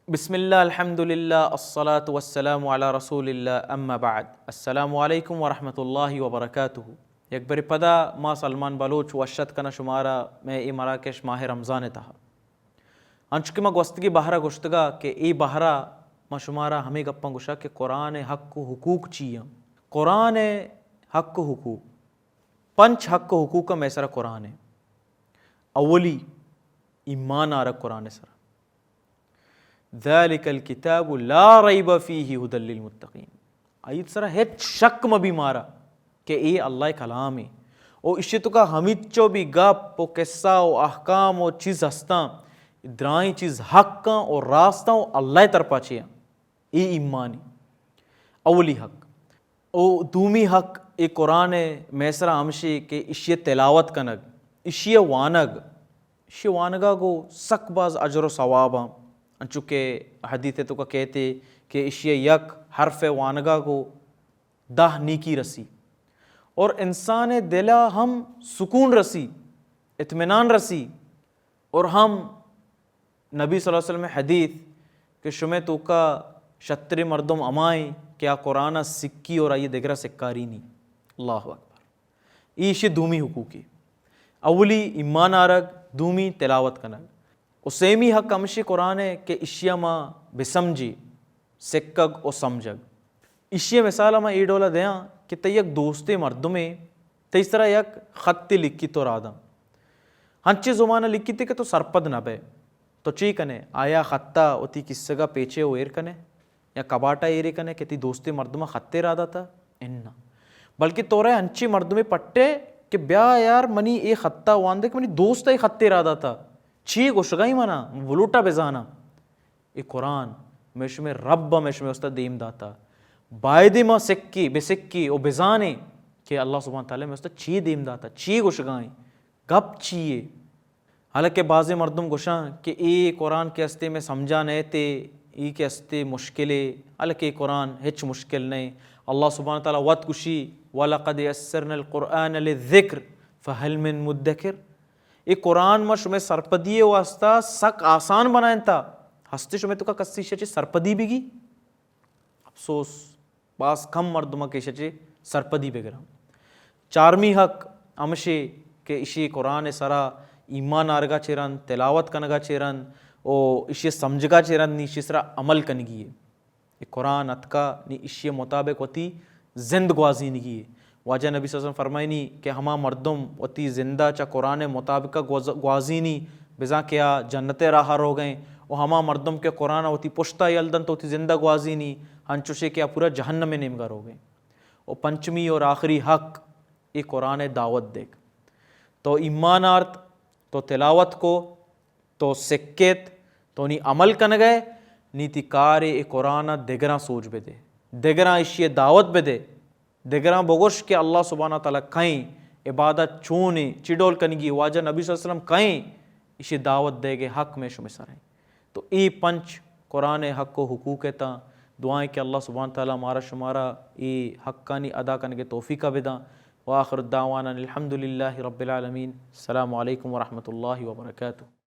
بسم اللہ، الحمدللہ، الصلاة والسلام علی رسول اللہ، اما بعد۔ السلام علیکم ورحمۃ اللہ وبرکاتہ۔ یک برے پدا ما سلمان بلوچ وش اتک کناں شمارا مئے اے مراکش ماہ رمضان ءِ تہا۔ انچو کہ ما گوستگیں بہرا گوشتگا کہ اے بہرا ما شمارا ہمے گپاں گوشا کہ قرآن ءِ حق و حقوق چی اں۔ قرآن ءِ حق و حقوق، پنچ حق و حقوق مئے سرا قرآن ءِ۔ اولی، ایمان آرگ قرآن ءِ سرا۔ ذلک الکتاب لا ریب فیہ ھدی للمتقین۔ آئی سرا ہچ شک مہ بی مارا کہ اے اللہ ءِ کلام ایں۔ او اشی توکا ہمیچو بی گپ و قصہ و احکام و چیز ہستاں، درائیں چیز حق اں و راست اں و اللہ ءِ طرفا چہ اں۔ اے ایمانی اولی حق۔ او دومی حق اے قرآن ءِ مئے سرا ہمشی کہ اشی ءِ تلاوت کنگ، اشی ءِ وانگ، اشی ءِ وانگا گو سک باز اجر و ثواب اں۔ انچو کہ حدیث ءِ توکا کہتے کہ اشی ءِ یک حرف ءِ وانگا گو دہ نیکی رسی اور انسان ءِ دلا ہم سکون رسی، اطمینان رسی اور ہم نبی صلی اللہ علیہ وسلم ءِ حدیث کہ شمئے توکا شتریں مردم ہمائیں کہ آ قرآن ءَ سکی اور آئی ءَ دگرا سکارینی۔ اللہ اکبر۔ ایشی دومی حقوقی۔ اولی ایمان آرگ، دومی تلاوت کنگ۔ و سیمی حق ہمشی قرآن ءِ کہ اشیا ما بسمجی، سکگ و سمجھگ۔ ایشی ءِ مثال ءَ ما اے ڈول ءَ دیاں کہ تئی یک دوستے مردمے تئی سرا یک خطے لکھی تو راداں۔ ہنچیں زبان ءَ لکھیتے کہ تو سرپد نہ بئے۔ تو چی کنے؟ آیا خط ءَ وتی کیسگ ءَ پیچے و ایر کنے؟ یا کباٹ ءَ ایرے کنے کہ تئی دوستے مردم ءَ خطے راداتا؟ اناں۔ بلکہ تو رئے ہنچیں مردمے پٹے کہ بیا یار منی اے خط ءَ وان دے کہ منی دوست ءَ اے خطے راداتا۔ چی گوشگائی منا؟ بلوٹا بزاناں۔ اے قرآن مئے شمئے رب ءَ مئے شمئے واسطہ دیم داتا۔ بایدے ما سکی، بسکی و بزانیں کہ اللہ سبحانہ تعالیٰ مئے واسطہ چی دیم داتا، چی گوشگائیں، گپ چی اے؟ حالانکہ بازیں مردم گوشاں کہ اے قرآن کہ استے مئے سمجھا نئیتے، اے کہ استے مشکلے، حالانکہ اے قرآن ہچ مشکل نئے۔ اللہ سبحانہ تعالیٰ وت گوشی، وَلَقَدْ يَسَّرْنَا الْقُرْآنَ لِلذِّكْرِ فَهَلْ مِن مُّدَّكِرٍ۔ اے قرآن ما شمئے سرپدی ءِ واسطہ سک آسان بنائینتا۔ ہستے شمئے توکا کسی شچے سرپدی بگی؟ افسوس، باز کم مردم کہ شچے سرپدی بگراں۔ چارمی حق ہمشے کہ اشی قرآن ءِ سرا ایمان آرگا چہ رند، تلاوت کنگا چہ رند و اشی سمجھگا چہ رند نی اشی سرا عمل کنگی اے۔ اے قرآن اتکا نی اشی مطابق وتی زند گوازینگی اے۔ واجہ نبی صلی اللہ علیہ وسلم فرمائنی کہ ہما مردم وتی زندا چہ قرآن مطابق گوز-، گوازینی، بزاں کہ آ جنت راہ روگئیں، و ہما مردم کہ قرآن وتی پشتا یل دنت وتی زندا گوازینی، ہنچوشے کہ آ پورا جہنم نیمگا روگئیں۔ و پنچمی اور آخری حق، اے قرآن دعوت دیگ۔ تو ایمان آرت، تو تلاوت کو، تو سکیت، تو نی عمل کنگئے، نی تی کارے اے قرآن ءَ دگراں سوج بدے، دگراں اشی ءِ دعوت بدے، دگراں بگوش کہ اللہ سبحانہ تعالیٰ کئیں، عبادت چونیں، چی ڈول کنگی، واجہ نبی صلی اللہ علیہ وسلم کئیں، اشی دعوت دیگے حق مئے شمئے سریں۔ تو اے پنچ قرآن ءِ حق و حقوق اتاں۔ دعائیں کہ اللہ سبحانہ تعالیٰ مارا شمارا اے حقانی ادا کنگے توفیقہ بداں۔ وآخر دعوانا الحمدللہ رب العالمین۔ السلام علیکم ورحمۃ اللہ وبرکاتہ۔